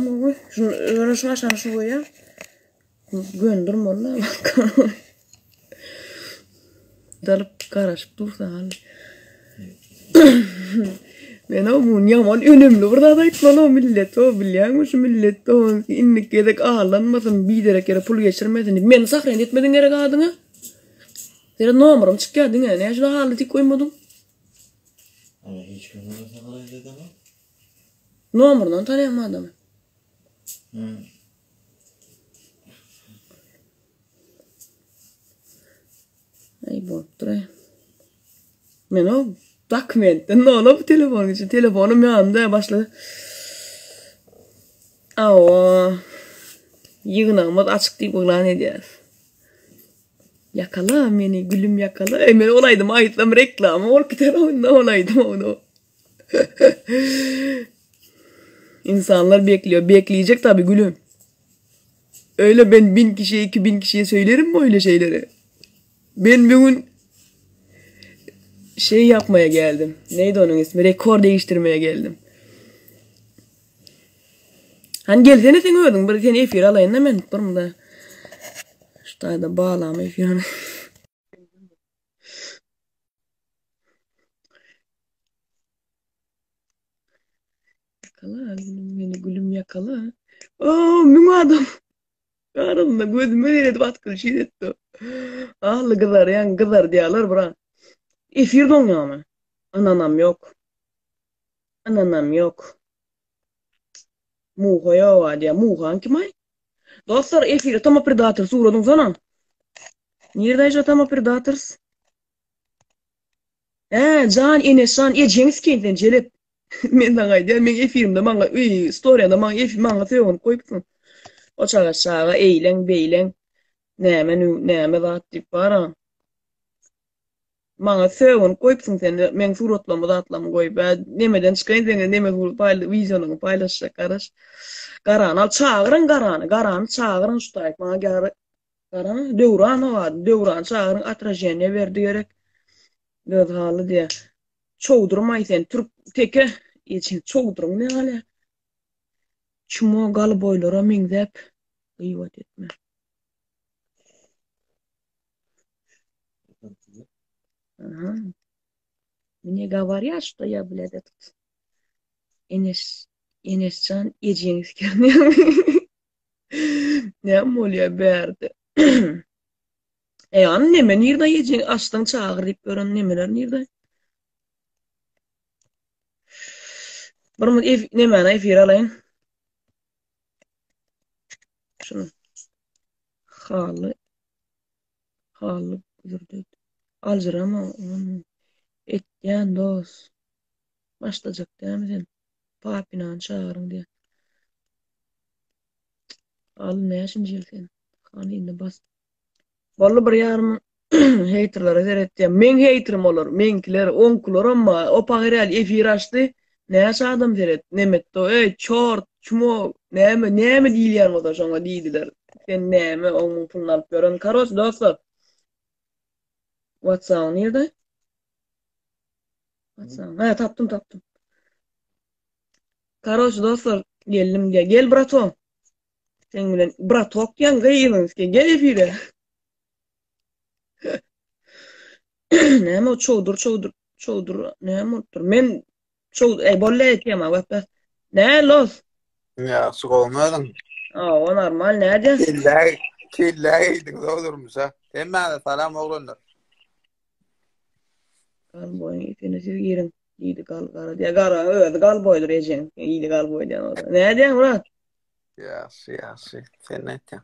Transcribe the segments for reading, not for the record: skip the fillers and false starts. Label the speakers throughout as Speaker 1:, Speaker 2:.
Speaker 1: Gowy. Şunu ýöne şuň aşagyna şuny goýýan. Göni durmaly da. Dalyp garaşyp dursa hal. Men o mun ýaman önemli bir zat aýtmaly o millet o bilýäňmi şu millet o indiki gezek aldanmasyn biderek ýere pul geçirmesin diýip. Meni sahrenit etmediň gerek adyňa. Seret nomerym çykýar diňe. Näme üçin haly diýip goýmadyň?
Speaker 2: Ama hiç kim sahrenit edemez.
Speaker 1: Nomerden tanaýaňmy adamy?
Speaker 2: Hmm.
Speaker 1: Aý bolupdyr aý. Men o dokumentden nola bu telefonyň içi. Telefonym ýanymda başla. Awa. Ýygnagymyz açyk diýip yglan edýäris. Ýakala meni gülüm ýakala. Eý men ol aýdymy aýtsam reklama bolup gider onda ol aýdym onda. İnsanlar bekliyor. Bekleyecek tabi gülüm. Öyle ben bin kişiye 2000 kişiye söylerim mi öyle şeyleri? Ben bugün şey yapmaya geldim. Neydi onun ismi? Rekor değiştirmeye geldim. Hani gelsene sen özüň bir seni efir alayyn da men bir munda. Şu taýda bağlama efir. Ýakala gülüm meni gülüm ýakala. Oo müň adam. Arasynda gözüme seredip atkylyş etdi. Ahly gyzarýan gyzardýarlar bura. Efir doňýarmy? Ynanam ýok. Ynanam ýok. Muha ýok diýýär. Muhaň kim aý? Dostlar efire Toma Predator suradyňsana. Nirde aýja Toma Predators? Hä, jan Enesjan ejeňi sikeýin sen jelep. Men saňa aýdýan, meň efirimde maňa, öý, storiýada maňa efir maňa sögünip goýupsyň. O çaga çaga eýleň, beýleň. Näme nü, näme zat diýip bara. Maňa sögünip goýupsyň sen, meň suratlarymy zatlarymy goýup. Hä, nemeden çykaýyn seňe neme surat paýla, wideolaryňy paýlaşjak garaş. Garany al, çagyryň garany, garany çagyryň şu taýyk. Maňa gara Gara, Döwran o ady, Döwran çagyryň otraženiýa berdi gerek. Öz haly diýä. Çowdurmaý sen türk teke ejeň çowduryň ne galýa. Çumo galboýlara meňzäp gyýbat etme. Aha. Мне говорят, что я, блядь, этот Enes Enesjan ejeňi sikerin. Näme bolýar bärde? Eý, ony neme nirde ejeň açdyň çagyr diýip ýören nemeler nirde? Bir minut ef nemäni efir alaýyn. Şunu. Haly. Haly güzürdi. Aljyrama, ony etýän dos. Başlajak dämi sen? Papinany çagyryň diýen. Al näçinji ýyl sen? Hany indi bas. Boldy bir ýarym heýterlere seretýän. Meň heýterim olar, meňkiler, oňkularam bar. O pahyr ýaly efir açdy. Näçe adam seret, nemetdi o. Eý, çort, çmo, näme, näme diýilýän bolsa şoňa diýdiler. Sen näme oň puluny alyp ýören. Karoç dostlar. WhatsApp nirde? WhatsApp. Ha, tapdym, tapdym. Karoç dostlar, geldim diýe. Gel braton. Sen bilen bratok diýen gyzyň gel efire. Näme o çowdur çowdur çowdur näme bolupdyr? Men çow ey bolle etýän bak bak. Nä los?
Speaker 3: Ýagşy gowmy özüň?
Speaker 1: Awa normal näde?
Speaker 3: Kelle kelle geýdiň zor durmuşa. Hemmäňize salam oglanlar.
Speaker 1: Galboýuň ipine siz giriň diýdi gal gara diýä. Gara özi galboýdyr ejeň. Ýyly galboý diýen bolsa. Nädýäň Murat?
Speaker 3: Ýagşy, ýagşy. Sen nätýäň?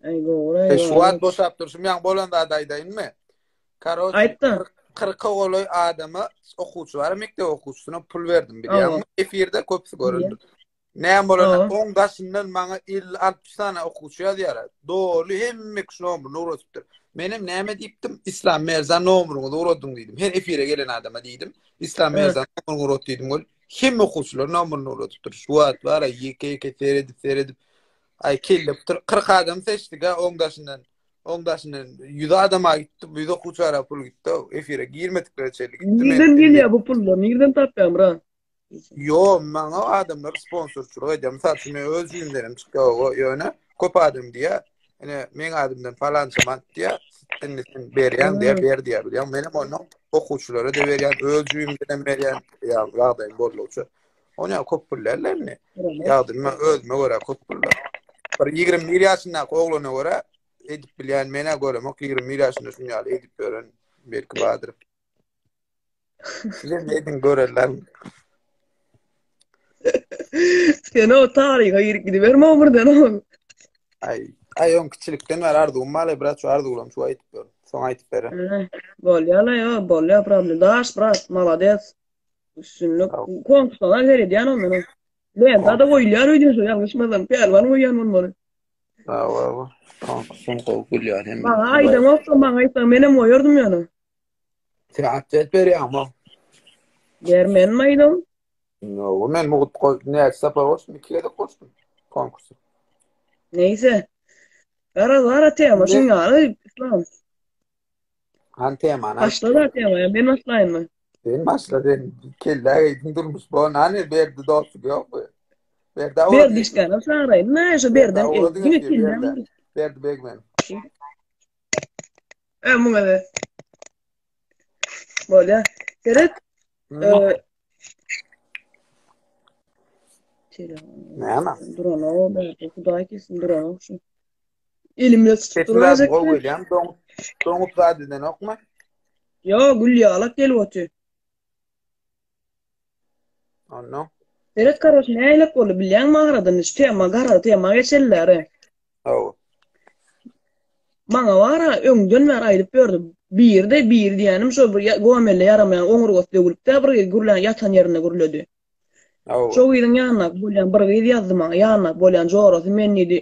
Speaker 1: Aý gowy.
Speaker 3: E, şu wagt boşap durşum ýaň bolan zady aýdaýynmy? Karoç,
Speaker 1: Aýtda.
Speaker 3: 40-a golaý adama okuwçy bar, mekdep okuwçysyna pul berdim bilýäňmi? Efirde köpüsi göründi. Näme bolanda oň daşyndan maňa 50-60 sany okuwçy ýazýar. Doly hemme kişi nomerini ugradypdyr. Menem näme diýipdim? Islam Merza nomeryňyzy ugradyň diýdim. Her efire gelen adama diýdim. Islam Merza nomeryňy ugrat diýdim. Ol hemme okuwçylar nomeryny ugradypdyr. Şu wagt bar ýeke-ýeke seredip seredip aý kelle 40 adam seçdik ha oň daşyndan. Oň daşyndan 100 adama gitdi, 100 okuwçylara pul gitdi. Efire girmediklere çenli gitdi.
Speaker 1: Nirden gelýär bu pullar? Nirden tapýaň, brat?
Speaker 3: Ýo, maňa adamlar sponsorçylyk edýär. Mysal üçin, men öz jübimdenem çykýar, ýöne köp adam diýýär, ine, meň adymdan palança manat diýýär, indi sen berýäň diýýär, ber diýýär, bilýäňmi? Menem ondan okuwçylara-da berýän, öz jübimdenem berýän, ýa ýagdaýym boldugyça. Onýa köp pul däl indi. Ýagdaýym men özüme görä köp pul. Bir 21 ýaşyndaky oglana görä edip bilýän men-ä göremok, 21 ýaşynda şuny ýaly edip ýören belki bardyr. Size ne edin görerler.
Speaker 1: Sen o taryha girip gidiberme o birden o.
Speaker 3: Ay, ay on kiçilikden bäri arzuwym bar, brat şu arzuwlarymy şu aýdyp ber. Soň aýdyp berer.
Speaker 1: Bolýar la ýa, bolýar problem. Daş brat, malades. Üstünlik. Konkurslara seredýän o meniň. Lenta-da goýulýar öýdýän şo ýalňyşmasam. Pälwan goýýan bolmaly.
Speaker 3: Hawa, hawa. Konkursdan gowy gülýär hem.
Speaker 1: Maňa aýdaňokda, maňa aýtsaň menem goýardym ýöne.
Speaker 3: Sen atwet berýäňmi?
Speaker 1: Bermenmi aýdam?
Speaker 3: Ýok, men mugt goý, näçe sapar goşdum, iki gezek goşdum konkursa.
Speaker 1: Neýse. Gara gara tema şuň ýaly, Islam.
Speaker 3: Han temany aýt.
Speaker 1: Başla da temaya, men başlaýynmy?
Speaker 3: Sen başla, sen kellä geýdiň durmuş bu. Nani berdi dostluk ýokmy?
Speaker 1: Berdi awra. Berdi işgäne çagyraýyn. Näme şu Berden diňe
Speaker 3: kelläm. Berdi begmen.
Speaker 1: E muňa be. Bolýa. Seret.
Speaker 3: Näme?
Speaker 1: Duranok, belki Hudaý kesin duranok şu. Elimle tutup
Speaker 3: durajak. Gowy gelýän, doňup, doňup zat edenokmy?
Speaker 1: Ýo, gül ýalak gelip otyr.
Speaker 3: Ondan.
Speaker 1: Seret karoç nälik boldy bilýäňmi aradan şu tema gara tema geçeliler.
Speaker 3: Hawa.
Speaker 1: Maňa bara öňden bäri aýdyp ýördi. Biri-de biri diýýänim şo bir gomelle ýaramaýan oňurgasy döwülip-de bir gyz gürlän ýatan ýerinde gürledi.
Speaker 3: Hawa.
Speaker 1: Şo gyzyň ýanyndaky bolýan bir gyz ýazdy maňa ýanyndaky bolýan jorasy men diýdi.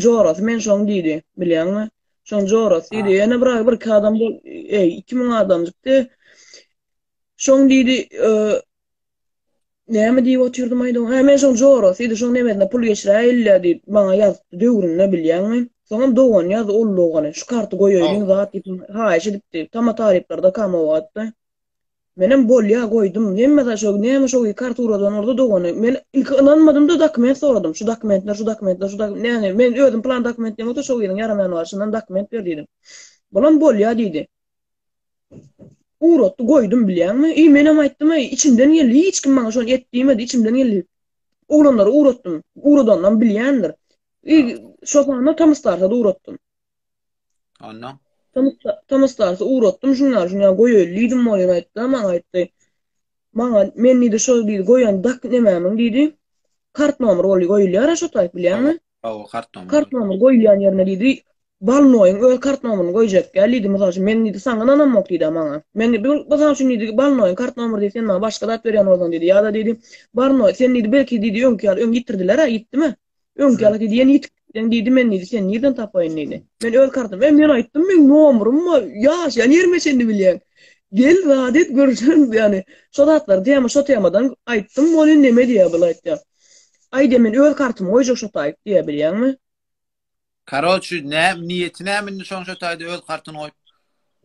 Speaker 1: Jorasy men şoň diýdi. Bilýäňmi? Şoň jorasy diýdi. Ýene bir bir-iki adam bol eý 2000 adamjykdy. Şoň diýdi, näme diýip otyrdym aýdyň. Hä, men şoň jorasy diýdi, şoň nemesine pul geçiräýeli diýip, maňa ýazypdy döwründe bilýäňmi? Soňam dogany ýazdy, uly dogany. Şu karty goýaýlyň zat diýip, haýyş edipdi. Tama talyplarda kam o wagtda. Menem bolýa goýdum. Hemme zat şo näme şo kart ugradan bolsa dogany. Men ilki ynanmadym-da dokument soradym. Şu dokumentler, şu dokumentler, şu dokument. Näme, men özüm plan dokument diýen bolsa şo gyzyň ýaramaýan bar, şundan dokument ber diýdim. Bulam bolýa diýdi. Ugratdy goýdum bilýäňmi? I menem aýtdym eý içimden geldi hiç kim maňa şony et diýmedi içimden geldi. Oglanlara ugratdym. Ugradanlam bilýändir. I şo sanda Tomstarsa-da ugratdym.
Speaker 3: Onda?
Speaker 1: Tomstarsa ugratdym şuňa şuňa goýaýly diýdim ol ýene aýtdy maňa aýtdy. Maňa men diýdi şo diýdi goýan dak nemämiň diýdi. Kart nomer bolýa goýulýar-a şo taýp bilýäňmi?
Speaker 3: Hawa, kart nomer.
Speaker 1: Kart nomer goýulýan ýerine diýdi, Balnoýyň öz kart nomeryny goýjak gel diýdi, mysal üçin, men diýdi, saňa ynanamok diýdi maňa. Men diýdi, mysal üçin diýdi, Balnoýyň kart nomery diýdi, sen maňa başga zat berýän bolsaň diýdi, ýa-da diýdi, Barnoý, sen diýdi, belki diýdi, öňki ýaly, öň ýitirdiler-ä, ýitdimi? Öňki ýaly diýdi, ýene ýitip gitseň diýdi, men diýdi, seni nirden tapaýyn diýdi. Men öz kartym, e, men aýtdym, meň nomerym bar, ýaşaýan ýerime çenli bilýäň. Gel, zat et, görüşeris, ýagny, şo zatlary tema, şo temadan aýtdym, ol indi neme diýýär, bul aýtýar. Aý diýýär, men öz kartymy goýjak şo taýyk diýýär, bilýäňmi?
Speaker 3: Karoçi, nä, niýeti näme indi şoň şo taýda öz kartyny goýup?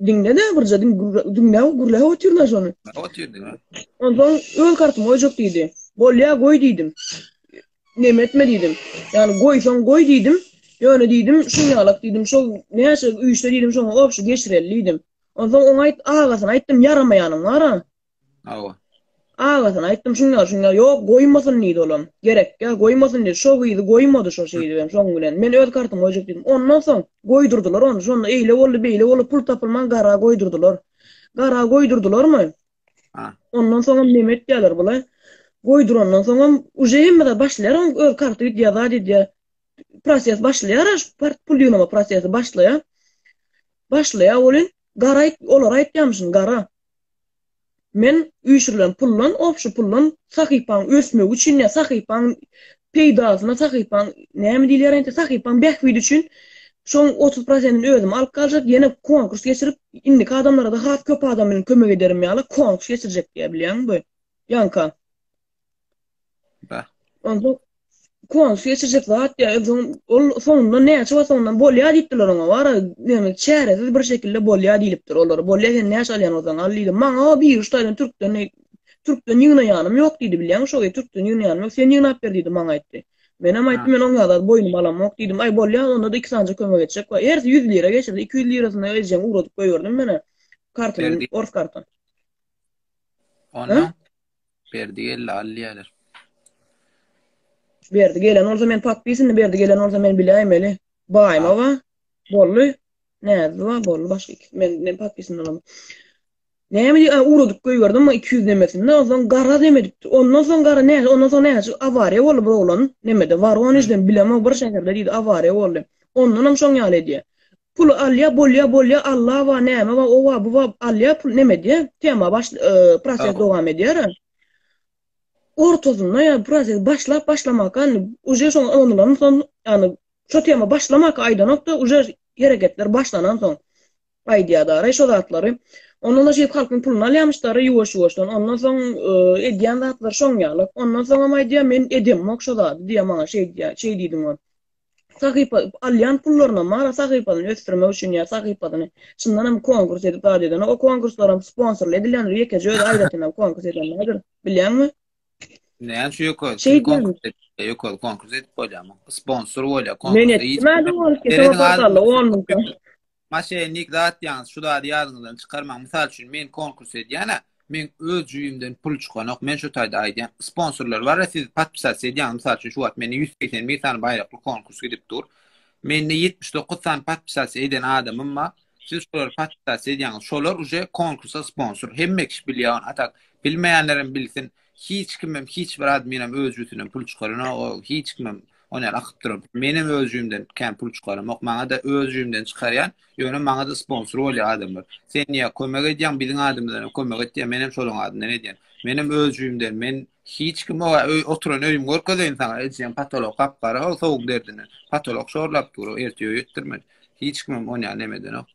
Speaker 1: Diňle-de birje, diň, diňläp, gürläp otyryn-a şony.
Speaker 3: Otyr diňe.
Speaker 1: Onsoň öz kartymy goýjak diýdi. Bolýa, goý diýdim. Neme etme diýdim. Ýagny goýsaň goý diýdim. Ýöne diýdim, şuň ýalak diýdim, şol näçe üýşse diýdim, şoňa obşi geçireli diýdim. Onsoň oňa aýt, agasyna aýtdym, ýaramaýanyň bar-a.
Speaker 3: Hawa.
Speaker 1: Agasyna aýtdym şuňa şuňa ýok goýmasyn diýdi olam. Gerekgä goýmasyn diýdi. Şo gyzy goýmady şo şeýdibem şoň bilen. Men öz kartymy goýjak diýdim. Ondan soň goýdurdylar ony. Şonda eýle boldy beýle boldy pul tapylman gara goýdurdylar. Gara goýdurdylarmy?
Speaker 3: Ha.
Speaker 1: Ondan soňam neme etýärler bula? Goýdurandan soňam uje hemme zat başlaýar oň öz karty gidýär zat edýär. Proses başlaýar pul ýygnama prosesi başlaýar. Başlaýar welin gara olara aýtýarmyşyn gara. Men üýşürilen puldan, obşy puldan sahypaň ösmegi üçin ýa sahypaň peýdasyna, sahypaň näme diýilýär ente, sahypaň bähbidi üçin şoň 30 prosentini özüm alyp galjak, ýene konkurs geçirip, indiki adamlara-da has köp adam bilen kömek ederim ýaly konkurs geçirjek diýýär, bilýäňmi bu? Ýaňka.
Speaker 3: Bah.
Speaker 1: Onsoň Kons geçirjek zat ýa soň ol soňundan näçe wagt soňundan bolýa diýipdirler oňa bara näme çäresiz bir şekilde bolýa diýlipdir olara bolýa sen näçe alýan bolsaň al diýdi maňa biri şu taýdan türkden. Türkden ýygnaýanym ýok diýdi bilýäňmi şo gyz türkden ýygnaýanym ýok sen ýygnap ber diýdi maňa aýtdy. Menem aýtdym men oň ýaly zady boýnuma alamok diýdim. Aý bolýa onda-da iki sanyja kömek etjek bar. Hersi ýüz lira geçirdi 200 lirasyny ejeň ugradyp goýberdim menä. Kartyny
Speaker 3: Berdi.
Speaker 1: ors karta.
Speaker 3: Onda Berdi geldi al diýerler.
Speaker 1: Berdi gelen bolsa men podpisini berdi gelen bolsa men biläýmeli. Baýma ba. Boldy. Näzli ba boldy başga iki. Men men podpisini alamam. Näme diýip ugradyp goýberdim ma 200 nemesinde onsoň gara neme edipdi. Ondan soň gara näme ondan soň näçe awariýa boldy bir oglan nemede Woronejden bilemok bir şäherde diýdi awariýa boldy. Ondanam şoň ýaly edýär. Puly alýa bolýa bolýa Alla ba näme ba o ba bu ba alýa pul neme edýä tema baş proses dowam edýär. Ortasynda ýa proses başlap başlamaka indi uje şoň ynanylan soň ýani şo tema başlamaka aýdanokda uje hereketler başlanan soň aýdýar dara şo zatlary. Ondan da şeýdip halkyň puluny alýamyş dara ýuwaş ýuwaşdan. Ondan soň edýän zatlary şoň ýaly. Ondan soňam aýdýar men edemok şo zady diýýär maňa şeý diýýär şeý diýdiň ol. Sahypa alýan pullarynam bar sahypasyny ösdürmek üçin ýa sahypasyny çyndanam konkurs edip zat edenok. O konkurslaram sponsorly edilýändir ýekeje özi aýratynam konkurs eden däldir. Bilýäňmi?
Speaker 3: Näme üçin ýok Kim konkurs edip ýok konkurs edip bolýarmy? Sponsor bolýar
Speaker 1: konkurs. Men etdim
Speaker 3: Maşennik zat ýaňyz şu zady ýadyňyzdan çykarmaň. Mysal üçin men konkurs edýän-ä, meň öz jübimden pul çykanok. Men şu taýda aýdýan. Sponsorlar bar-a siz podpisasiýa edýäňiz. Mysal üçin şu wagt mende 181 sany baýrakly konkurs gidip dur. Mende 79 sany podpisasiýa eden adamym bar. Siz şolary podpisasiýa edýäňiz. Şolar uje konkursa sponsor. Hemme kişi bilýär ony. A tak bilmeýänlerem bilsin. Hiç kimem hiç bir adminem öz jübüsinden pul çykaranok. Hiç kimem Ony ýaly akyp duran. Menem öz jübimden kän pul çykaramok. Maňa-da öz jübimden çykarýan, ýöne maňa-da sponsor bolýar adamlar. Sen niýe kömek edýäň, biziň adymyzdan hem kömek et diýýär, menem şolaryň adyndan edýän. Menem öz jübimden, men hiç kim o öý oturan öýümi görkezeýin saňa, ejeň patolok gap-gara ho sowugyň derdinden. Patolok şorlap dur, ertir öýe etdirmeli. Hiç kimem ony ýaly neme edenok.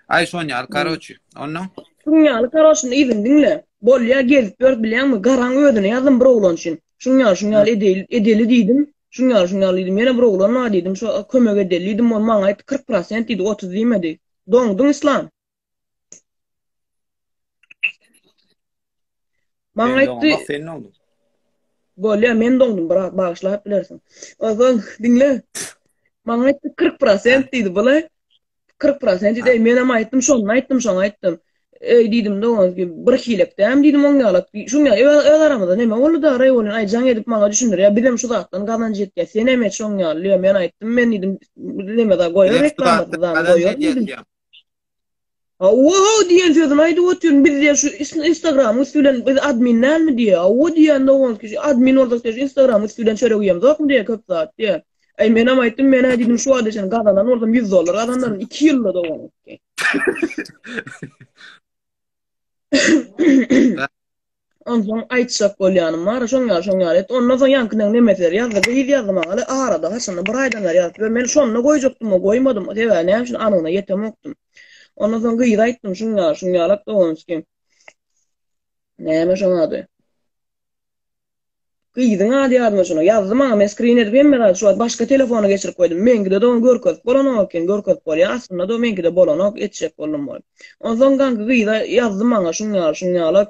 Speaker 3: Aý şon ýaly karoçi. Ondan
Speaker 1: Şuň ýaly karoçi yzyny diňle. Bolýa gezip ýör bilýäňmi? Garaň özüne ýazdym bir oglan üçin. Şuň ýaly şuň ýaly edeli edeli diýdim. Şuň ýaly şuň ýaly diýdim. Ýene bir oglan bar diýdim. Şo kömek edeli diýdim. Ol maňa aýtdy 40 prosent diýdi, 30 diýmedi. Doňduň Islam. Maňa aýtdy.
Speaker 3: Sen doňduň.
Speaker 1: Bolýa, men doňdum, brat, bagyşlap bilersiň. Onsoň diňle. Maňa aýtdy 40% diýdi, bula. 40% diýdi. Eý, menem aýtdym, şonda aýtdym, şoňa aýtdym. Eý diýdim, dogan, bir hilek dämi diýdim oň ýalak. Şuň ýaly öz, öz aramyzda neme boldy da, reý bolýan, aý jaň edip maňa düşündirýär, bizem şu zatdan gazanç etýär, senem et şoň ýaly diýýär. Men aýtdym, men diýdim, neme zat goýar reklamasyny zat goýar diýdim. Hawa diýen sözüni aýdyp otyryn. Biz diýen şu Instagramyň üsti bilen biz admin dälmi diýýär. Hawa diýýän dogan kişi admin bolsak diýýär şu Instagramyň üsti bilen çörek iýemzokmy diýýär köp zat diýýär. Aý menem aýtdym men-ä diýdim şu wagta çenli gazanan bolsam 100 dollar gazanaryn 2 ýylda dogan. Onsoň aýtjak bolýanym bar, şoň ýaly, şoň ýaly et. Ondan soň ýaňkynyň nemesleri ýazdy, gyz ýazdy maňa, arada haçanda bir aýdan bäri ýazyp ýör. Men şonda goýjakdym, goýmadym. Sebäbi näme üçin anygyna ýetemokdym. Ondan soň gyza aýtdym, şuň ýaly, şuň ýalak doganski. Näme şoň ady? Gyzyň ady ýadyma şuna. Ýazdy maňa, men skrin edip hemme zady şu wagt başga telefona geçirip goýdum. Meňkide-de ony görkezip bolanok eken, görkezip bolýar. Aslynda-da meňkide bolanok, etjek boldum bolup. Onsoň gaňky gyza ýazdy maňa şuň ýaly, şuň ýalak.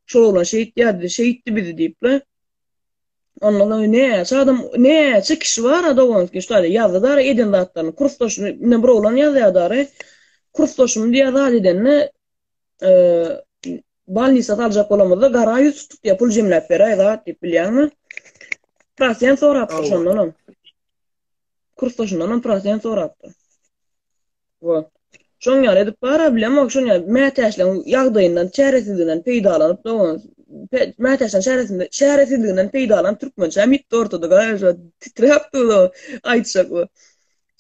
Speaker 1: Şol oglan şeýtýärdi, şeýtdi bizi diýip-le. Ondan soň näçe adam, näçe kişi bar-a doganski şu taýda ýazdy dara eden zatlaryny. Kursdaşyny, ine bir oglan ýazýar dara. Kursdaşym diýýär zat edende, Bolnisa saljak bolamyzda gara ýüz tutduk diýýär, pul jemläp beräý zat diýip bilýäňmi? Prosent sorapdyr şondanam. Kursdaşyndanam prosent sorapdyr. Wot. Şoň ýaly edip bar-a bilemok, şoň ýaly mätäçligiň ýagdaýyndan, çäresizliginden peýdalanyp dogan, mätäçligiň çäresinde, çäresizliginden peýdalanyp türkmençäm ýitdi ortada, gaýa şu titräp dur aýtjak bu.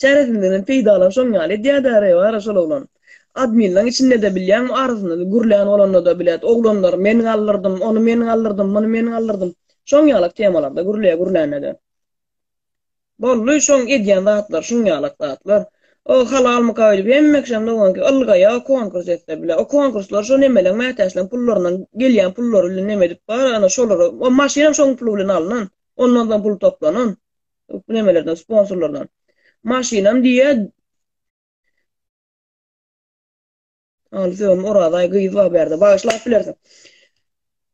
Speaker 1: Çäresizliginden peýdalanyp şoň ýaly edýär-dä bar-a şol oglan. Adminleň içinde-de bilýäňmi arasynda gürlän bolanda-da bilet, oglanlary men galdyrdym, ony men galdyrdym, muny men galdyrdym. Şoň ýalak temalarda gürleýär gürlände-de. Boldy şoň edýän zatlary şuň ýalak zatlar. O halalmyka öýdüp hemme kişem doganky ylgaýa o konkurs etse bile. O konkurslar şo nemeleň mätäçleň pullaryndan gelýän pullary bilen neme edip bar ana şolary o maşynam şoň puly bilen alnan. Ondan soň pul toplanan. Nemelerden sponsorlardan. Maşynam diýýä Al sögüm Orazaý gyz bar bärde. Bagyşlap bilersiň.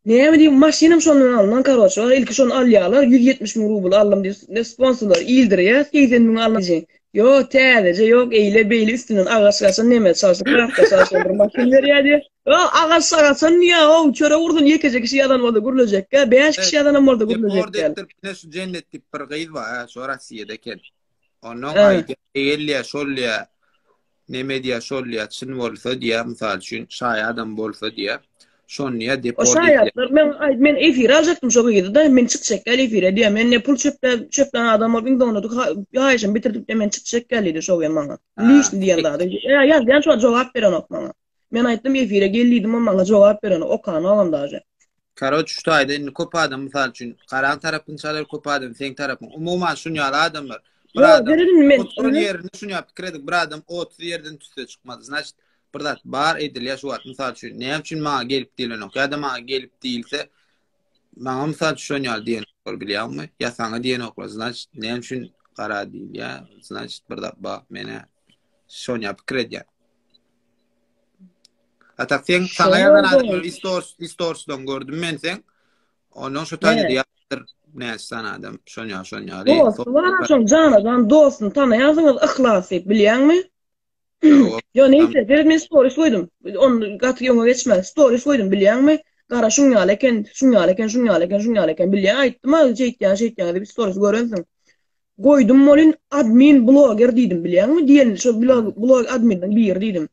Speaker 1: Näme diýip maşynam şondan alnan karoçe bar ilki şony alýarlar 170 müň rubl aldym diýip ne sponsorlar ildirýär 80 müň aldym diýip. Ýok täzeje ýok eýle beýle üstünden agaç gaçan neme çalşyp kraska çalşyp bir maşyn berýär diýip. Ýok agaç gaçan diýýär ow çörek ursun ýekeje kişi ýazan bolsa gürlejekkä 5 kişi ýazanam bolsa
Speaker 3: Deport
Speaker 1: gürlejekkä.
Speaker 3: etdirip ine şu Jennet diýip bir gyz bar ha şo Rossiýada eken. Ondan
Speaker 1: Hä.
Speaker 3: aýdýar gelýär şol diýýär. Neme diýýär şol diýýär çyn bolsa diýýär mysal üçin şaýadam bolsa diýýär. Şony diýýär
Speaker 1: O
Speaker 3: deport edýär.
Speaker 1: şaýatlar men aý men efire aljakdym şo gyzy-da men çykjak gel efire diýýär. Men ne pul çöplän çöplän adam bolup iň soňunda haýyşymy bitirdik de men çykjak gel diýdi şo gyz maňa.
Speaker 3: Ha.
Speaker 1: Lişni diýen zady. Ýa ýazýan şo jogap berenok maňa. Men aýtdym efire gel diýdim o maňa jogap berenok okanogam daže.
Speaker 3: Karoç şu taýda indi köp adam mysal üçin garaň tarapyny çalar köp adam seň tarapyň. Umuman şun ýaly adamlar. Bir
Speaker 1: Ýok
Speaker 3: adam
Speaker 1: seredin men
Speaker 3: oturan ýerinde şun ýaly pikir edip bir adam 30 ýerden tüsse çykmaz. Значит bir zat bar edilýär şu wagt mysal üçin näme üçin maňa gelip diýlenok ýa-da maňa gelip diýilse maňa mysal üçin şon ýaly diýenoklar bilýäňmi? Ýa saňa diýenoklar значит näme üçin gara diýilýär значит bir zat bar menä şon ýaly pikir edýän. Atak sen saňa ýazan adamlar istors istorsdan gördüm men sen. Ondan şu taýda ýazypdyr näçe sany adam şon ýaly şon ýaly.
Speaker 1: Dosty bar şoň janajan dostuny tanaýarsyňyz Yhlas diýip bilýäňmi? Ýo neýse seret men stories goýdum. Ony gaty öňe geçme. Stories goýdum bilýäňmi? Gara şuň ýaly eken, şuň ýaly eken, şuň ýaly eken, şuň ýaly eken bilýän aýtdym-a şeýtýän şeýtýän diýip stories görensiň. Goýdum welin admin bloger diýdim bilýäňmi? Diýen şo blog blog admininiň biri diýdim.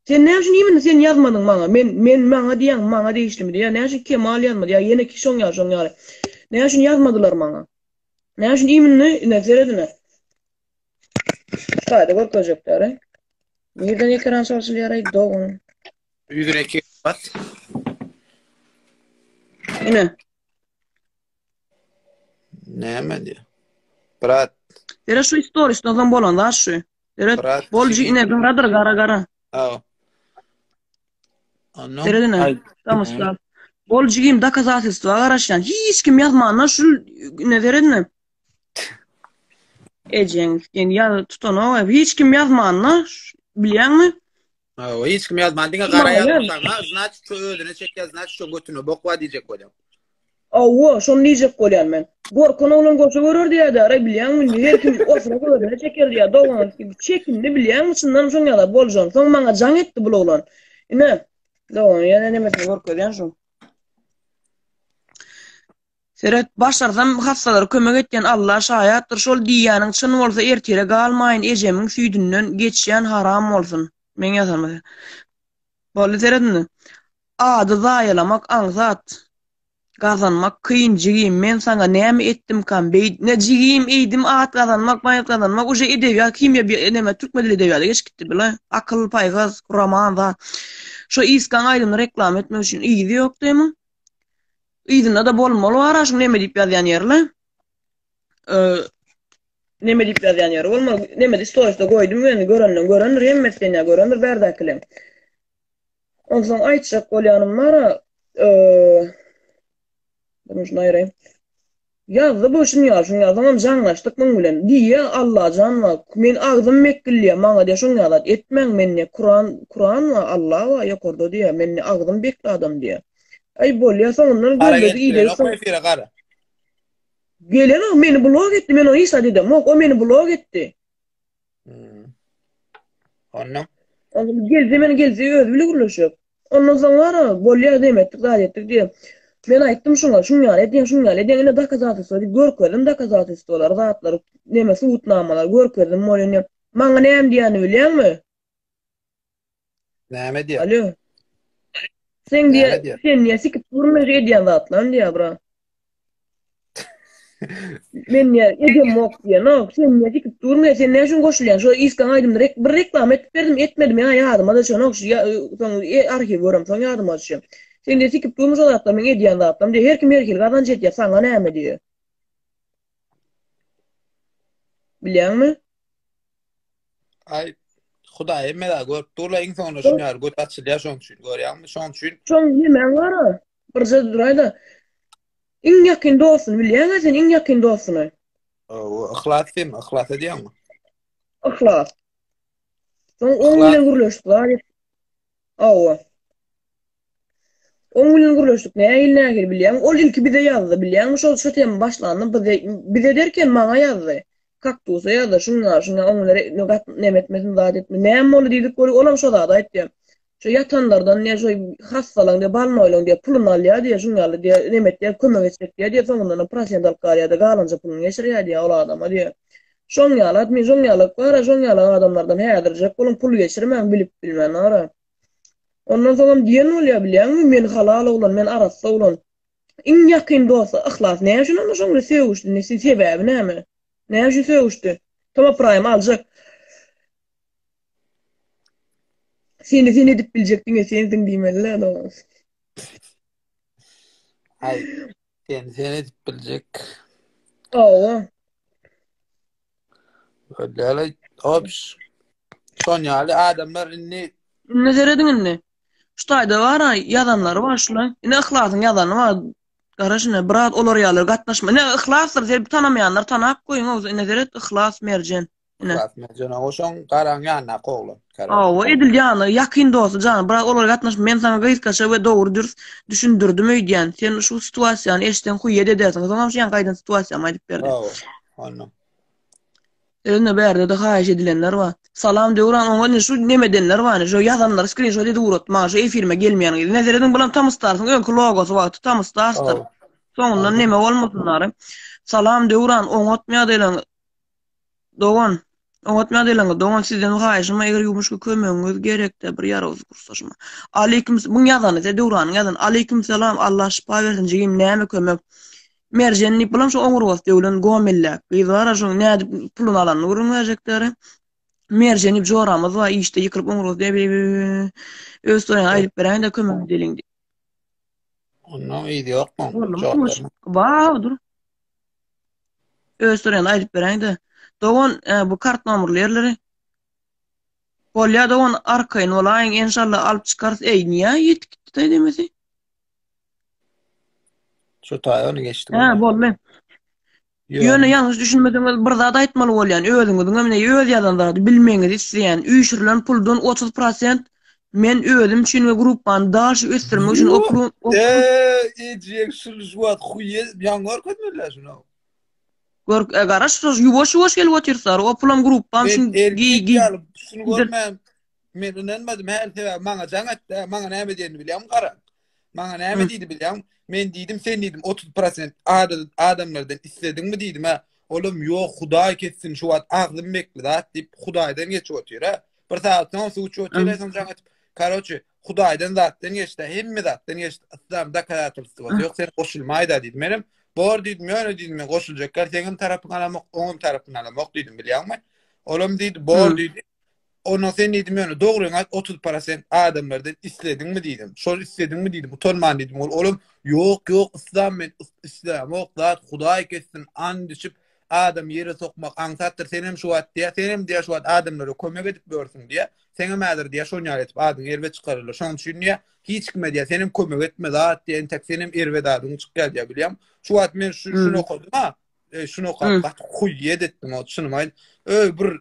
Speaker 1: Sen näme üçin imенно sen ýazmadyň maňa? Men men maňa diýýäň maňa degişlimi diýýär. Näme üçin Kemal ýazmady ýa ýene şoň ýaly şoň ýaly. Näme üçin ýazmadylar maňa? Näme üçin imенно ine seret ine. Şu taýda görkezjekler. Nirden ekran çalşylýar aý dogan.
Speaker 3: Ýüzüne iki bas.
Speaker 1: Ine.
Speaker 3: Näme diýýär? Brat.
Speaker 1: Seret şu storiesden soň bolan zat şu. Seret
Speaker 3: Brat.
Speaker 1: bolji ine garadyr gara gara.
Speaker 3: Aw. Ondan
Speaker 1: Seret ine. Tamam. Bol jigim dokazatelstwa garaşýan. Hiç kim ýazmandan şu ine seret ine. Ejeň sen ýaz tutanok. Hiç kim ýazmanda bilýäňmi?
Speaker 3: Hawa, hiç kim ýazman, diňe gara ýazyp saňa, znaçit şu özüne çekýär, znaçit şu götüne bok bar diýjek bolýan.
Speaker 1: Hawa, şony diýjek bolýan men. Gorkan oglan goşa görer diýýärler, bilýäňmi indi her kim osurak özüne çeker diýýär, dogan çekindi bilýäňmi çyndan şoň ýaly boljan. Soň maňa jaň etdi bul oglan. Ine, dogan ýene nemesini görkezýän şuň. Seret, başarsam hassalara kömek etýän Alla şaýatdyr, şol diýýäniň çyn bolsa ertire galmaýyn ejemiň süýdünden geçýän haram bolsun. Meň ýazanym. Boldy seret indi. Ady zaýalamak aňsat. Gazanmak kyn jigim men saňa näme etdimkam beýdme jigim eýdim at gazanmak baýat gazanmak uje edebiýat himiýa neme türkmen dili edebiýata geçip gitdi bile akyl paýhas roman zat şo iskaň aýdymyny reklama etmek üçin yzy ýok demi. Yzynda-da bolmaly bar-a şuň neme diýip ýazýan ýeri-le. Neme diýip ýazýan ýeri bolmaly. Nemede storiesde goýdum ýöne görenden görendir, hemmesi sen ýa görendir bärdäkileň. Onsoň aýtjak bolýanym bar-a, Bunu şunu aýraýyn. Ýazdy bu şuny ýaly, şuny ýaly. Soňam jaňlaşdyk muň bilen. Diýýä, Allajan bar, men agzym mekgilýä, maňa diýýä, şuň ýaly zat etmäň, men diýýä, Kuran, Kuran bar, Allah bar ýokarda diýýä, men diýýä, agzym bekli adam diýýä. Aý bolýa, soňundan
Speaker 3: Gara
Speaker 1: gözledi,
Speaker 3: gelip
Speaker 1: idedi,
Speaker 3: bilenok
Speaker 1: soň
Speaker 3: efire gara.
Speaker 1: Gelenok, meni blok etdi, men oňa hiç zat edemok, o meni blok etdi.
Speaker 3: Hmm. Ondan?
Speaker 1: Ondan gelse men gelse özi bile gürleşjek. Ondan soň bar, bolýar demetdik, zat etdik diýip. Men aýtdym şuňa, şuň ýaly edýän, şuň ýaly edýän, ine dokazatelstwo diýip görkezdim dokazatelstwolary, zatlary, neme subutnamalary görkezdim bolýan diýip. Maňa näme diýýänini bilýäňmi?
Speaker 3: Näme diýýär?
Speaker 1: Alo. Sen diýýär, sen diýýär, sikip durma edýän zatlaryny diýýär, bra. Men diýýär, edemok diýenok. Sen diýýär, sikip durma, sen näme üçin goşulýaň? Şo iskaň aýdymyny rek bir reklama etip berdim, etmedim, ýa ýadyma düşenok. Şu soň e, arhiw görem, soň ýadyma düşýär. Sen diýýär, sikip durma şo zatlar, meň edýän zatlarym diýýär. Her kim her hili gazanç edýär, saňa näme diýýär. Bilýäňmi?
Speaker 3: Aý, Hudaý hemme zady görüp dur-la, iň soňunda şuny ýaly göt açylýar şoň üçin, görýäňmi? Şoň üçin.
Speaker 1: Şoň nemäň bar-a? Birje duraý-da. Iň ýakyn dostuny bilýäň-ä sen, iň ýakyn dostuny.
Speaker 3: Hawa, Yhlas kim? Yhlasa diýýäňmi?
Speaker 1: Yhlas. Soň oň bilen gürleşip zat et. Hawa. Oň bilen gürleşdik. Nähili nähili bilýäňmi? Ol ilki bize ýazdy bilýäňmi? Şol şu tema başlanda bize bize derken maňa ýazdy. Kaktusa ýazdy. Şuňa şuňa oň bilen gat neme etmesin zat etme. Näme boldy diýdik weli olam şo zady aýtdy. Şo ýatanlardan diýe şo hassalaň diýe balnoýlaň diýe puluny alýar diýe şuň ýaly diýe neme etýär kömek etjek diýe diýe soňundanam prosent alyp galýar diýe galanja puluny geçirýär diýe ol adama diýe. Şoň ýaly admin şoň ýaly gara şoň ýaly adamlardan häzirjek boluň pul geçirmäň bilip bilmän ara. Ondan soňam diýen bolýar bilýäňmi men halal oglan men arassa oglan. Iň ýakyn dosty Yhlas näme üçin onda şoň bilen sögüşdi indi sebäbi näme? Näme üçin sögüşdi? Toma Prime aljak. Seni sen edip biljek diňe sensiň diýmeli-dä dogan.
Speaker 3: Aý seni sen edip biljek.
Speaker 1: Hawa.
Speaker 3: Öyle obş. Şon ýaly adamlar indi
Speaker 1: Indi serediň indi. Şu taýda bar ha ýazanlary bar şular. Ine Yhlasyň ýazany bar. Garaş ine biraz olar ýaly gatnaşma. Ine Yhlasdyr sen tanamaýanlar tanap goýuň owza ine seret Yhlas Merjen. Ine.
Speaker 3: Yhlas Merjen o şoň garaň ýanyndaky oglan.
Speaker 1: Hawa edil ýany ýakyn dosty jan biraz olar gatnaşma men saňa gysgaça we dogry dürs düşündirdim öýdýän. Sen şu situasiýany eşitseň huýýet edersiň. Soňam şu ýaňky aýdan situasiýamy aýdyp berdi.
Speaker 3: Hawa. Onda.
Speaker 1: Ine bärde-de haýyş edilenler bar. Salam Döwran oňa ine şu nemedenler bar ine şu ýazanlary skrinşot edip ugrat maňa şu efirime gelmeýän gyz. Ine serediň bulam Tamystarsyň öňki logosy wagty Tamystarsdyr. Soňundan neme bolmasyn nary. Salam Döwran oňatmy ýagdaýlaň dogan. Oňatmy ýagdaýlaňyz dogan sizden bir haýyşym bar eger ýumuşka kömegiňiz gerekde bir ýarawsyz kursdaşyma. Aleýkum buň ýazany se Döwranyň ýazany Aleýkum salam Allah şypa bersin jigim näme kömek. Merjen diýip bulam şu oňurgasy döwlen gomelläk gyz bar-a şoň nädip puluny alanyny gürrüň berjekleri. Merjen diýip joramyz bar işde ýykylyp oňurgasy döwlen öz storyňy aýdyp beräýiň-de kömek edeliň diýip.
Speaker 3: Ondan yzy ýokmy?
Speaker 1: Boldumy? Bar dur. Öz storyňy aýdyp beräýiň-de. Dogan e, bu kart nomerli ýerleri. Bolýa dogan arkaýyn bolaýyň enşalla alyp çykarys. Eý niýe ýetip gitdi demesi?
Speaker 3: Şu taý ony geçdi.
Speaker 1: Hä, boldy. Ýöne ýalňyş düşünmeseňiz bir zat aýtmaly bolýan, özüňiziň hem öz ýazan zady bilmegiňizi isleýän. Üýşürilen puldan 30 prosent men özüm üçin we gruppany daşy ösdürmek üçin o pulu
Speaker 3: Eee, ejek şul şu wagt huýe ýaňy görkezmediler şuny.
Speaker 1: Gör, e, garaş, ýuwaş ýuwaş gelip otyrsylar. O pulam gruppam üçin
Speaker 3: gi gi. Şuny görmän Men ynanmadym häli sebäbi maňa jaň etdi. Maňa näme diýenini bilýäňmi gara? Maňa näme diýdi bilýäňmi? Men diýdim sen diýdim 30% adamlardan islediňmi diýdim ha. Olam ýok Hudaý kessin şu wagt agzym bekli zat diýip Hudaýdan geçip otyr ha. Bir sagat soň suw içip otyr soň jaň etip. Karoçe Hudaýdan zatdan geçdi hemme zatdan geçdi. Yslam dokazatelstwasy ýok sen goşulmaýda diýdi. Menem bor diýdim ýöne diýdim men goşuljaklar seňem tarapyňy alamok oňam tarapyny alamok diýdim bilýäňmi? Olam diýdi bor diýdi. Ondan sen diýdim ýöne dogryňy aýt 30 prosent adamlardan islediňmi diýdim. Şol islediňmi diýdim utanman diýdim. Ol olam ýok ýok islam men islämok zat hudaý kessin and içip adam ýere sokmak aňsatdyr senem şu wagt diýä senem diýä şu wagt adamlara kömek edip ýörsüň diýä seňem häzir diýä şon ýaly edip adyňy erbet çykararlar şoň üçin diýä hiç kime diýä senem kömek etme zat diýä entek senem erbet adyň çykýar diýä bilýäň şu wagt men şu şuny okadym ha e, şuny okap gaty huýýet etdim o çynymy aýt öý bir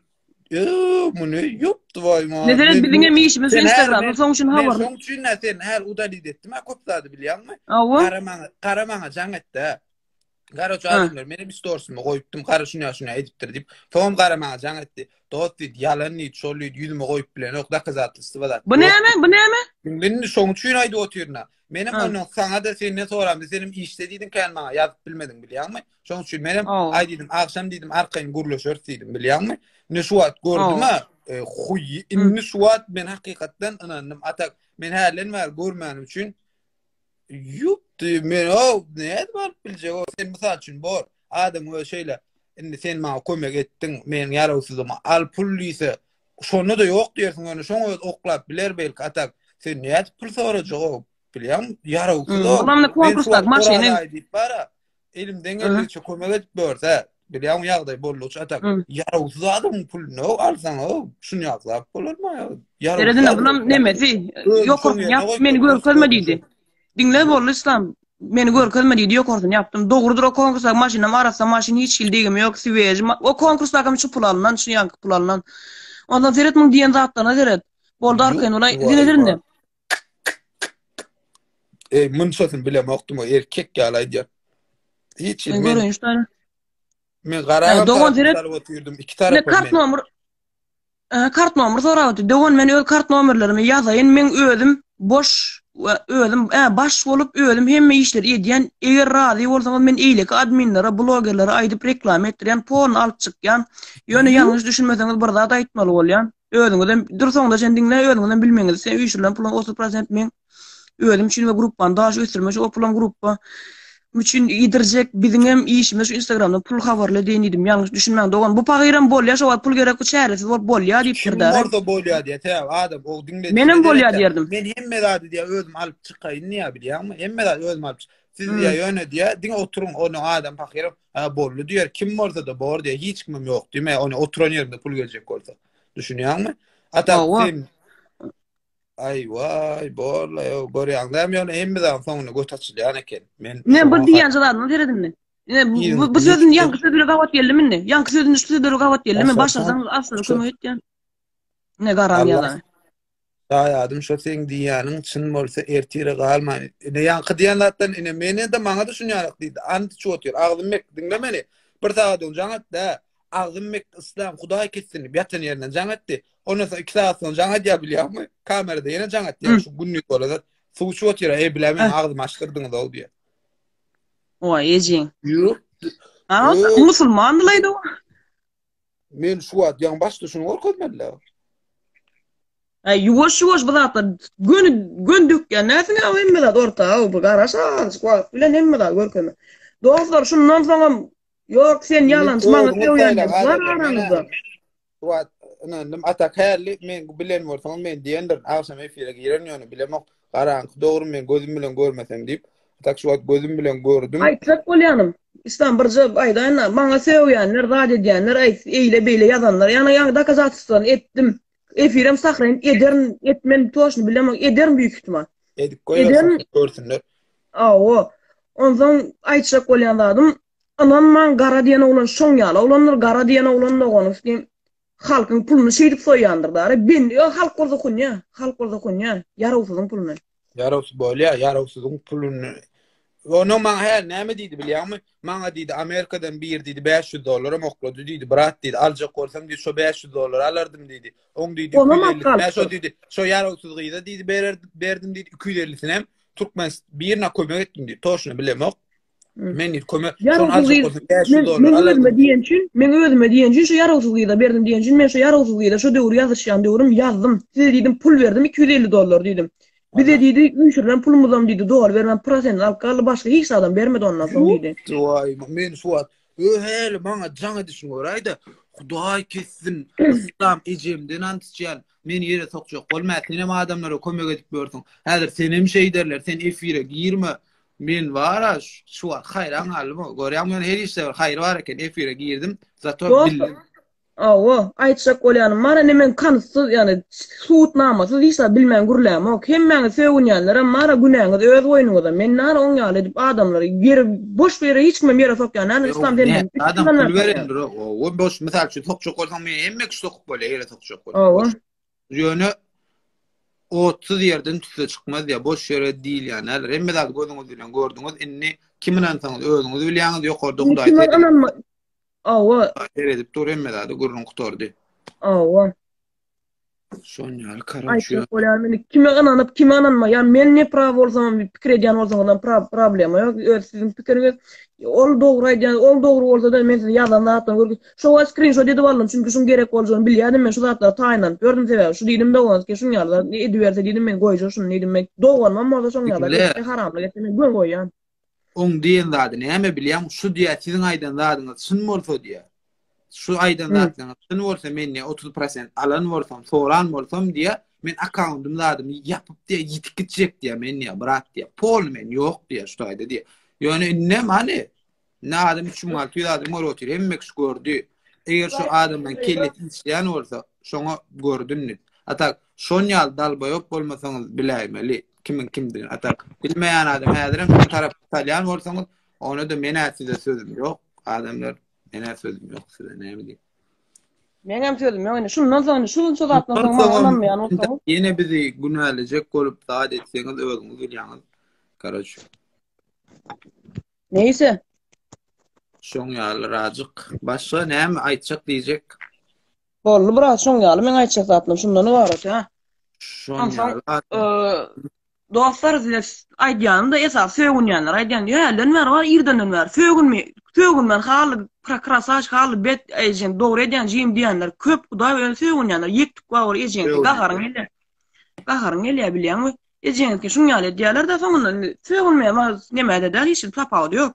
Speaker 3: Eee, muny ýokdy waý ma.
Speaker 1: Meselem biziň hem işimiz şu Instagramda, soň üçin habar.
Speaker 3: Soň üçin nä sen her udalit etdim ha köp zady bilýäňmi?
Speaker 1: Hawa.
Speaker 3: Gara maňa, gara maňa jaň etdi ha. Gara şu adamlar menem storsymda goýupdym, gara şuny şuny edipdir diýip. Soňam gara maňa jaň etdi. Dost diýdi, ýalan diýdi, şol diýdi, ýüzüme goýup bilenok, dokazatelstwo zat.
Speaker 1: Bu näme? Bu näme?
Speaker 3: Indi şoň üçin aýdyp otyryn ha. Menem ondan saňa-da senden soramda senem işde diýdiň kän maňa ýazyp bilmediň bilýäňmi? Şoň üçin menem aý diýdim, agşam diýdim arkaýyn gürleşeris diýdim bilýäňmi? Indi şu wagt gördüm-ä, e, huý, indi şu wagt men hakykatdan ynandym. Atak men hälden bäri görmänim üçin ýupdy, men o nädip alyp biljek o sen mysal üçin bor. Adam özi şeýle indi sen maňa kömek etdiň, meniň ýarawsyzlygyma al pul diýse, şonda-da ýok diýersiň, ýöne şoň özi oklap biler belki atak. Sen nädip pul sorajak o bilýäňmi? Ýarawsyz o.
Speaker 1: Bulamda konkursda maşyny
Speaker 3: diýip bara. Elimden geldigiçe kömek edip görse, bilýäň ýagdaý boldugyça atak. Ýarawsyz adamyň puluny alsaň, o şuny ýaklap bolarmy?
Speaker 1: Ýarawsyz. Seredin, bulam nemesi? Ýokarsyny ýap, meni görkezme diýdi. Diňle boldy Islam. Meni görkezme diýdi, ýokarsyny ýapdym. Dogrudyr, o konkursdaky maşynam arassa maşyn, hiç hili degimi ýok, sweži. O konkursdakam şu pul alnan, şu ýaňky pul alnan. Ondan seret muň diýen zatlaryna seret. Boldy arkaýyn bolaý. Seredin indi.
Speaker 3: Eý, munçasyny bilemokdym, o erkek ýaly aýdýar. Hiç
Speaker 1: Men
Speaker 3: men
Speaker 1: göreýin şu tane.
Speaker 3: men garagam
Speaker 1: Dogan
Speaker 3: tarapyny
Speaker 1: seret.
Speaker 3: salyp otyrdym, iki
Speaker 1: Ne
Speaker 3: tarapam
Speaker 1: kart
Speaker 3: men.
Speaker 1: nomer e, kart nomer sorapdy. Dogan men öz kart nomerlerimi ýazaýyn. Men özüm boş we özüm e, baş bolup özüm hemme işleri edýän. Eger razy bolsaňyz men eýleki adminlere, blogerlere aýdyp reklama etdirýän, polny alyp çykýan. Ýöne ýalňyş düşünmeseňiz bir zat aýtmaly bolýan. Özüňizem dur soňuna çenli diňle, özüňizem bilmegiňizi isleýän üýşürilen puluň 30 prosent meň özüm üçin we gruppany daş ösdürmek üçin o pulam gruppa üçin ýidirjek biziňem işimiz şu instagramdan pul habarly edeýin diýdim ýalňyş düşünmäň dogan bu pagyram bolýa şo wagt pul gerek bu çäresiz bolup bolýa diýipdir
Speaker 3: Kim
Speaker 1: däri
Speaker 3: bolsa bolýa diýýär. Sebäbi adam o diňledişine
Speaker 1: menem bolýa
Speaker 3: seretýär.
Speaker 1: diýerdim
Speaker 3: Men hemme zady diýýär özüm alyp çykaýyn diýýär bilýäňmi? Hemme zady özüm alyp çyk. Siz
Speaker 1: Hmm.
Speaker 3: diýýär ýöne diýýär diňe oturyň ony adam pahyram ha boldy diýer. Kim bolsa-da bor diýýär. Hiç kimem ýok diýme. Ony oturan ýerimde pul geljek bolsa. Düşünýäňmi? Ata
Speaker 1: Hawa.
Speaker 3: sen Aý waý borla ýo görýäň dämi ýöne hemme zadyň soňunda göt açylýan eken. Men
Speaker 1: Ne bir
Speaker 3: şoňa
Speaker 1: diýýän zadyma seret indi. Ne bu, bu sözün ýaňky söz bilen gabat geldimi indi? Ýaňky sözün şu söz bilen gabat geldimi?
Speaker 3: Başarsaň
Speaker 1: Başarsaň asla kömek etýän. Ne garam
Speaker 3: Allah
Speaker 1: ýazany.
Speaker 3: şaýadym şo seň diýýäniň çyn bolsa ertire galman. Ine ýaňky diýen zatdan ine meni-de maňa-da şuny ýarak diýdi. Ant içip otyr. Agzym mek diňle meni. Bir sagat öň jaň etdi-ä. Agzym mek yslam hudaý kessin diýip ýatan ýerinden jaň etdi. Ondan soň 2 sagat soň jaň edýär bilýärmi? Kamerada ýene jaň etýär. Şu günlük bolada suw içip otyr. Eý bilä men agzymy açdyrdyňyz ow diýýär.
Speaker 1: Oý ejeň.
Speaker 3: Ýok.
Speaker 1: Ha, musulmandylaýdy o.
Speaker 3: Men şu wagt ýaňy başda şuny görkezmediler.
Speaker 1: Äý ýuwaş-ýuwaş bu zatlar göni gön dökýän näsiň ýa hemme zat orta bu garaş azajyk wagt bilen hemme zat görkezme. Dostlar şundan soňam ýok sen ýalançy maňa sögýän bar araňyzda.
Speaker 3: Şu wagt ynandym. Atak hälli men bilen bolsaňyz men diýendirin. Agşam efire girerin ýöne bilemok. Garaňky dogry men gözüm bilen görmesem diýip. Atak şu wagt gözüm bilen gördüm.
Speaker 1: Aýtjak bolýanym. Islam birje aýdaýyn-da, maňa sögýänler, zat edýänler, aý eýle-beýle ýazanlar, ýa ýaňy dokazatstwany etdim. Efirem sahraýyn ederin, etmen toşny bilemok, ederin büyük ihtimal.
Speaker 3: Edip goýbersin, görsünler.
Speaker 1: Hawa. Onsoň aýtjak bolýan zadym, Ynanmaň gara diýen oglan şoň ýaly oglandyr gara diýen oglan doganyň üstüne halkyň puluny şeýdip soýýandyr dary ben ýa halk bolsa hunýa halk bolsa hunýa ýarawsyzyň puluny.
Speaker 3: Ýarawsyz bolýa ýarawsyzyň puluny Onuň maňa hä näme diýdi bilýäňmi maňa diýdi Amerikadan biri diýdi 500 dollaram oklady diýdi brat diýdi aljak bolsam diýdi şo 500 dollar alardym diýdi oň diýdi 250 şo diýdi şo ýarawsyz gyza diýdi berdim diýdi 250-sinem Türkmen birine kömek etdim diýdi toşny bilemok Men diýdi kömek.
Speaker 1: Ýarawsyz gyz. Men men özüme diýen üçin, men özüme diýen üçin şu ýarawsyz gyza berdim diýen üçin men şu ýarawsyz gyza şu döwür ýazyşýan döwrüm ýazdym. Size diýdim pul berdim 250 dollar diýdim. Bize diýdi üýşürilen pulumyzam diýdi doly bermän prosentini alyp galdy başga hiç zadam bermedi ondan soň diýdi.
Speaker 3: Waý men şu wagt öheli maňa jaň edişini göräýdä. Hudaý kessin. Yslam ejemden ant içýän. Meni ýere sokjak bolma. Senem adamlara kömek edip ýörsüň. Häzir senem şeýderler. Sen efire girme. Men bara şu wagt haýran galdym. Görýäňmi ýöne her işde bir haýyr bar eken. Efire girdim. Zato bildim.
Speaker 1: Hawa, aýtjak bolýanym bar, indi men kanytsyz, ýagny subutnamasyz hiç zat bilmän gürlämok. Hemmäňiz sögünýänlerem bar, günäňiz öz boýnuňyzda. Men nara oň ýaly edip adamlary ýere boş bir ýere hiç kimem ýere sokýan däldir. Yslam senden
Speaker 3: Adam pul berendir. Hawa, boş mysal üçin sokjak bolsaň meni hemme kişi sokup bolýar ýere sokjak bolsaň.
Speaker 1: Hawa.
Speaker 3: Ýöne otsuz ýerden tüsse çykmaz diýýär. Boş ýere diýilýän däldir. Hemme zady gözüňiz bilen gördüňiz. Indi kim ynansaňyz özüňiz bilýäňiz. Ýokarda
Speaker 1: Hudaý Kime ynanma. Hawa.
Speaker 3: Seredip dur hemme zady gürrüň gutardy.
Speaker 1: Hawa.
Speaker 3: Şon ýaly karoçe.
Speaker 1: Aýtjak bolýan indi kime ynanyp kime ynanma. Ýa men ne praw bolsam pikir edýän bolsaňyzam problema ýok. Öz siziň pikiriňiz. Ol dogry aýdýan, ol dogry bolsa-da men size ýazan zatlaryny görkez. Şo wagt skrinşot edip aldym, çünki şuň gerek boljagyny bilýärdim men şu zatlary taýynlanyp ýördüm sebäbi şu diýdim doganski şuň ýaly zat ediberse diýdim men goýjak şuny diýdim men doganymam bolsa şoň ýaly zat etse haramlyk etse men göni goýýan.
Speaker 3: Oň diýen zady näme bilýäňmi şu diýýär siziň aýdan zadyňyz çyn bolsa diýýär. Şu aýdan zatlaryňyz çyn bolsa men diýýär 30 prosent alan bolsam soran bolsam diýýär men akkauntym zadymy ýapyp diýýär ýitip gitjek diýýär men diýýär brat diýýär polny men ýok diýýär şu taýda diýýär. Ýöne indem hany Indi adam 3600 adam görüp otyr. Hemme kişi gördi. Eger şu adamdan kellesi işleýän bolsa, şoňa gördün diýip. Atak, şon ýaly dalbaýop bolmasaňyz biläýmeli kimiň kimdigini. Atak, bilmeýän adam häzirem şu tarap salýan bolsaňyz, ona-da men-ä size sözüm ýok. Adamlar, men-ä sözüm ýok size näme diýip.
Speaker 1: Meňem sözüm ýok indi. Şundan soň indi şunça zatdan soň maňa ynanmaýan bolsaňyz.
Speaker 3: Ýene bizi günälejek bolup zat etseňiz özüňiz bilýäňiz. Karoç.
Speaker 1: Neyse.
Speaker 3: Şoň ýaly rajyk. Başga näme aýtjak diýjek?
Speaker 1: Boldy biraz şoň ýaly meň aýtjak zatlarym şundan ybarat ha.
Speaker 3: Şoň
Speaker 1: Onsoň
Speaker 3: ýaly.
Speaker 1: dostlar size aýdýanym-da esasy sögünýänler aýdýan hälden bäri bar irdenden bäri sögünme sögünmän haly krasaç haly bet ejeň dogry edýän jigim diýenler köp hudaý bilen sögünýänler ýektik bar bir ejeňki gaharyň gelýär gaharyň gelýär bilýäňmi ejeňki şuň ýaly edýärler-de soňundan indi sögünmeýän bar nemede däl hiç hili tapawudy ýok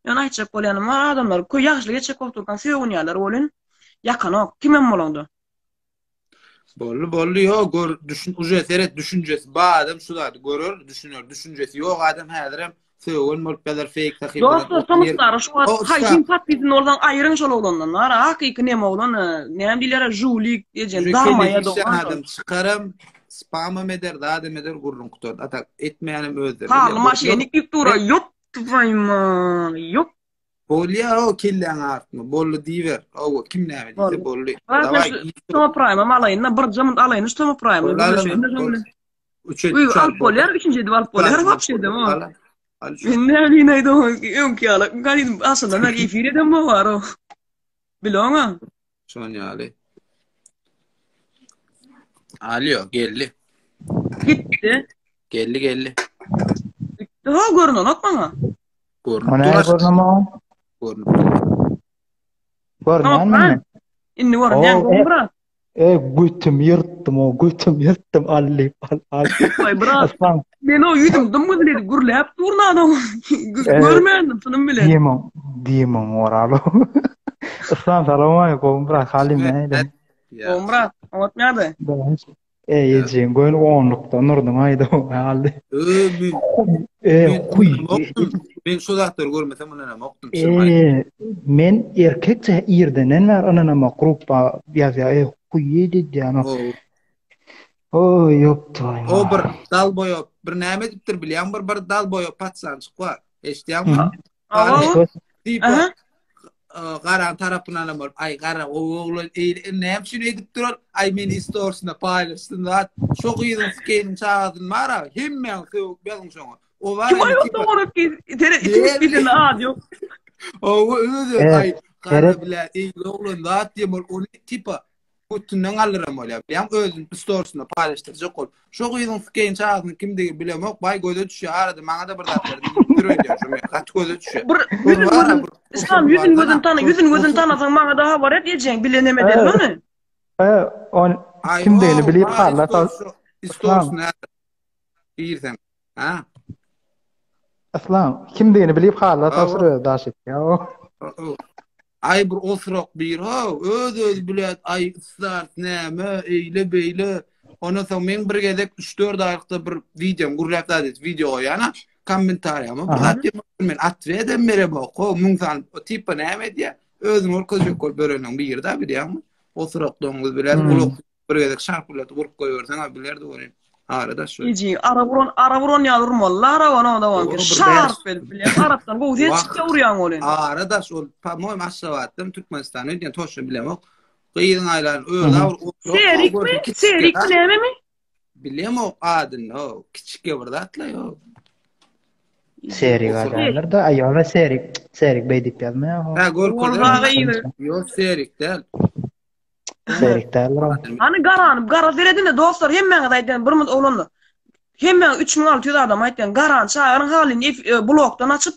Speaker 1: ýöne aýtjak bolýanym bar adamlar köý ýagşylyk etjek bolup durkaň sögünýärler welin ýakanok kimem bolanda.
Speaker 3: Boldy boldy ýo gör düşün uje seret düşünjesi bar adam şu zady görer düşüner düşünjesi ýok adam häzirem sögen bolup ýazar feýk sahypadan
Speaker 1: Dostlar tomuslara şu wagt haýsy podpisini bolsaň aýryň şol oglandan bar hakyky neme oglan näme diýilýär žulik ejen darmaýa
Speaker 3: dogan adam çykaram spamam eder zadam eder gürrüň gutardy a tak etmeýänem özleri
Speaker 1: Hally maşenik diýip dura ýok twaýma ýok
Speaker 3: Bolýa o kelläňi agyrtma. Boldy diýiber. Hawa, kim näme diýse boldy.
Speaker 1: Daway. Toma Prime-am alaýyn-da, birje munt alaýyn şu Toma Prime-y.
Speaker 3: Üç edip
Speaker 1: üç alyp bolýar, üçünji edip alyp bolýar, wapşe edem o. Men näme diýin aýdym, öňki ýaly, gaýdym aslynda men efir edem bar o. Biloňa.
Speaker 3: Şon ýaly. Alýo, geldi.
Speaker 1: Gitdi.
Speaker 3: Geldi, geldi.
Speaker 1: Gitdi, ha görünenok maňa.
Speaker 3: Görünüp
Speaker 4: O näme
Speaker 3: dur.
Speaker 4: görünenok?
Speaker 3: Görünüp dur.
Speaker 4: Görünýän mi?
Speaker 1: Indi görünýän,
Speaker 4: Oo, e,
Speaker 1: brat.
Speaker 4: E, götüm ýyrtdym, o götüm ýyrtdym, al diýip, al, al.
Speaker 1: Aý, brat.
Speaker 4: Aslan.
Speaker 1: Men o ýüzüm dym gyzyl edip gürläp durun adam. Görmändim şunuň bilen.
Speaker 4: Diýemem, diýemem oral. Yslam salam aleýkum, brat, halyň nähili?
Speaker 1: Gowy brat, oňat ýagdaý.
Speaker 4: E, ejeň göni onlukdan urduň aýda, aldy.
Speaker 3: Ö,
Speaker 4: E, huý.
Speaker 3: Men şu zatlary görmesem ynanamokdym.
Speaker 4: E, men erkekçe irdenden bäri ynanamok, gruppa ýazýar, e, huý diýýän. Oý, ýok,
Speaker 3: O bir dalboýop, bir näme edipdir bilýäňmi? Bir bir dalboýop patsançyk bar. Eşitýäňmi?
Speaker 1: Awa.
Speaker 3: Diýip, garan tarapyndan hem bolup, aý gara gowy oglan, eýle näme üçin edip durar? Aý meni istorsynda paýlaşsyn zat. Şo gyzyň skeýniň çagasyny bar-a, hemmäň sögüp ýazyň şoňa. O bar
Speaker 1: Kim aýok dogry ki, seret itimiz bilen ady ýok.
Speaker 3: Owa özi aý gara bilen eýle oglan zat diýen bolup, ony tipa Götünden galdyran bolýar. Bilýäň, özüni storsynda paýlaşdyrjak bolup. Şo gyzyň skeýin çagasynyň kimdigi bilemok, baý göze düşýär. Arada maňa-da bir zatlar diýip dur öýdýän şo men. Gaty göze düşýär.
Speaker 1: Bir ýüzün gözün Islam ýüzün gözün tana, ýüzün gözün tanasaň maňa-da habar et ejeň bilen neme ederin ony.
Speaker 4: He, on kimdigini bilip halla sal.
Speaker 3: Storsynda girseň. Ha?
Speaker 4: Yslam kimdigini bilip halla tabşyr öz daş etýär.
Speaker 3: Aý bir osurak bir ha öz öz bilet aý start näme eýle beýle. Ondan soň men bir gezek 3-4 aýlykda bir wideom gürläp zat et wideo goýana kommentariýama bir zat diýip men atwedem beremok. Ho müň san o tipa näme edýär? Özüni görkezjek bolup bereniň biri da bilýäňmi? Osurak doňuz bilen gulak Bir gezek şarpyladyp urup goýberseň-ä bilerdi welin. Ara-da şu.
Speaker 1: Eji, ara vuran, ara vuran ýaly urmaly arabany o zaman ki. Şarp edip bilýän. Arapdan gowy ses çykýa urýaň welin.
Speaker 3: Ara-da şol, po-moýem Aşgabatdan Türkmenistana öýdýän, toşna bilemok. Gyzyň aýlan özi awyr oturyp.
Speaker 1: Serikmi? Serikmi nämemi?
Speaker 3: Bilemok adyny, o kiçikge bir zatla ýok.
Speaker 4: Serik adamlar da aýola Serik, Serik beý diýip ýazmaýar.
Speaker 3: Ha, görkezler. Ýok, Serik däl.
Speaker 4: Serik däldir o.
Speaker 1: Hany garany, gara seredin-de dostlar hemmäňiz aýdýan bir minut oglanlar. Hemmäňiz 3600 adam aýtýan garany çagyryň halyny e, blokdan açyp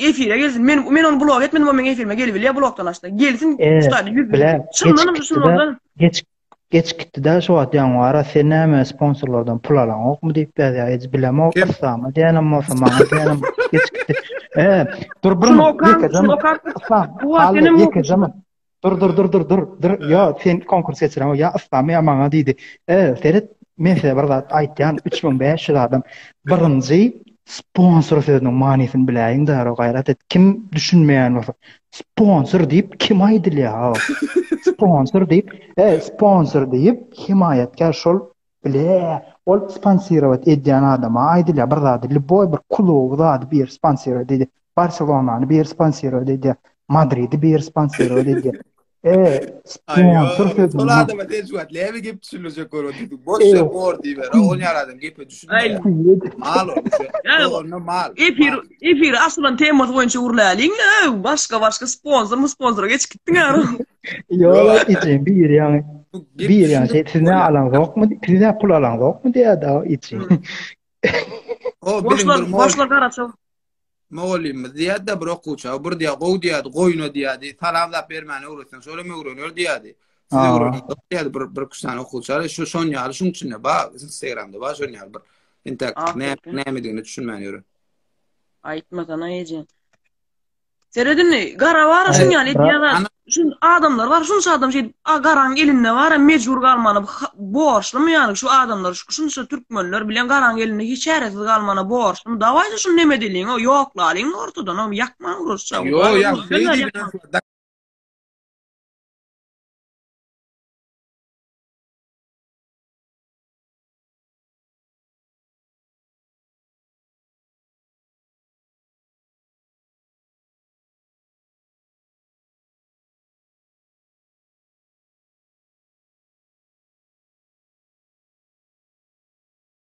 Speaker 1: efire gelsin. Men men ony blok etmedim o meň efirime gelibilýär blokdan açsa. Gelsin
Speaker 4: E,
Speaker 1: şu taýda ýüz.
Speaker 4: bile,
Speaker 1: Çyndanam
Speaker 4: geç
Speaker 1: şuny
Speaker 4: gitdi-de,
Speaker 1: ondan.
Speaker 4: geç geç gitdi-de şu wagt ýaňy sen näme sponsorlardan pul alaňokmy diýip ýazýar. Hiç bilemok,
Speaker 3: Kim?
Speaker 4: Yslama diýenem bolsa, maňa diýenem geç gitdi. E, dur bir
Speaker 1: Şuny
Speaker 4: minut,
Speaker 1: okaň,
Speaker 4: ýekeje
Speaker 1: şuny
Speaker 4: minut.
Speaker 1: okaň.
Speaker 4: Yslam,
Speaker 1: Bu wagt
Speaker 4: Hally,
Speaker 1: senem
Speaker 4: ýekeje minut. Dur dur dur dur dur dur ýo sen konkurs geçireňok ýa yslamy ýa maňa diýdi. E seret men size bir zat aýtýan 3500 adam birinji sponsor sözüniň manysyny biläýiň däro gaýrat et kim düşünmeýän bolsa sponsor diýip kim aýdylýar sponsor diýip e sponsor diýip hemaýatkär şol Ble, ol sponsirowat edýän adama aýdylýar bir zady, lýuboý bir kluby zady biri sponsirowat edýär. Barselonany biri sponsirowat edýär, Madridi biri sponsirowat edýär. E, sponsor sözüniň
Speaker 3: Şol adama sen şu wagt näme gep düşündirjek bolup otyrdyň? Boş ýer bor diýiber. Ol ýaly adam gepe düşünmeýär. Mal ol. Onda mal.
Speaker 1: Efir, efir asylan temasy boýunça gürläliň-le. Başga başga sponsor mu sponsora geçip gitdiň ýa.
Speaker 4: Ýok, içim bir ýaňy. Bir ýaňy şey, siz ne alaňzokmy? Siz ne pul alaňzokmy diýýär-de içim.
Speaker 3: O biziň bir
Speaker 1: boşlar garaçaw.
Speaker 3: Mugallymymyz diýýärdi-de bir okuwça, bir diýýär, gowy diýýärdi, goýuna diýýärdi, salam zat bermäni öwretseň, şol hem öwrener diýýärdi. Siz öwreniň diýýärdi bir bir sany okuwça, şu şon ýaly şuň içinde bar, Instagramda bar şon ýaly bir. Entek nämedigine düşünmän ýörün.
Speaker 1: Aýtmasana eje. Seret indi, gara bar şun ýaly edýän zat. Şun adamlar bar, şunça adam şeýdip, a garaň elinde bar, mejbur galmana borçlumy ýani şu adamlar, şunça türkmenler bilen garaň elinde hiç çäresiz galmana borçlumy? Dawaýda şuny neme edeliň, o ýoklalyň ortadan, o ýakman ugraşjak.
Speaker 3: Ýok, ýak, şeý diýip.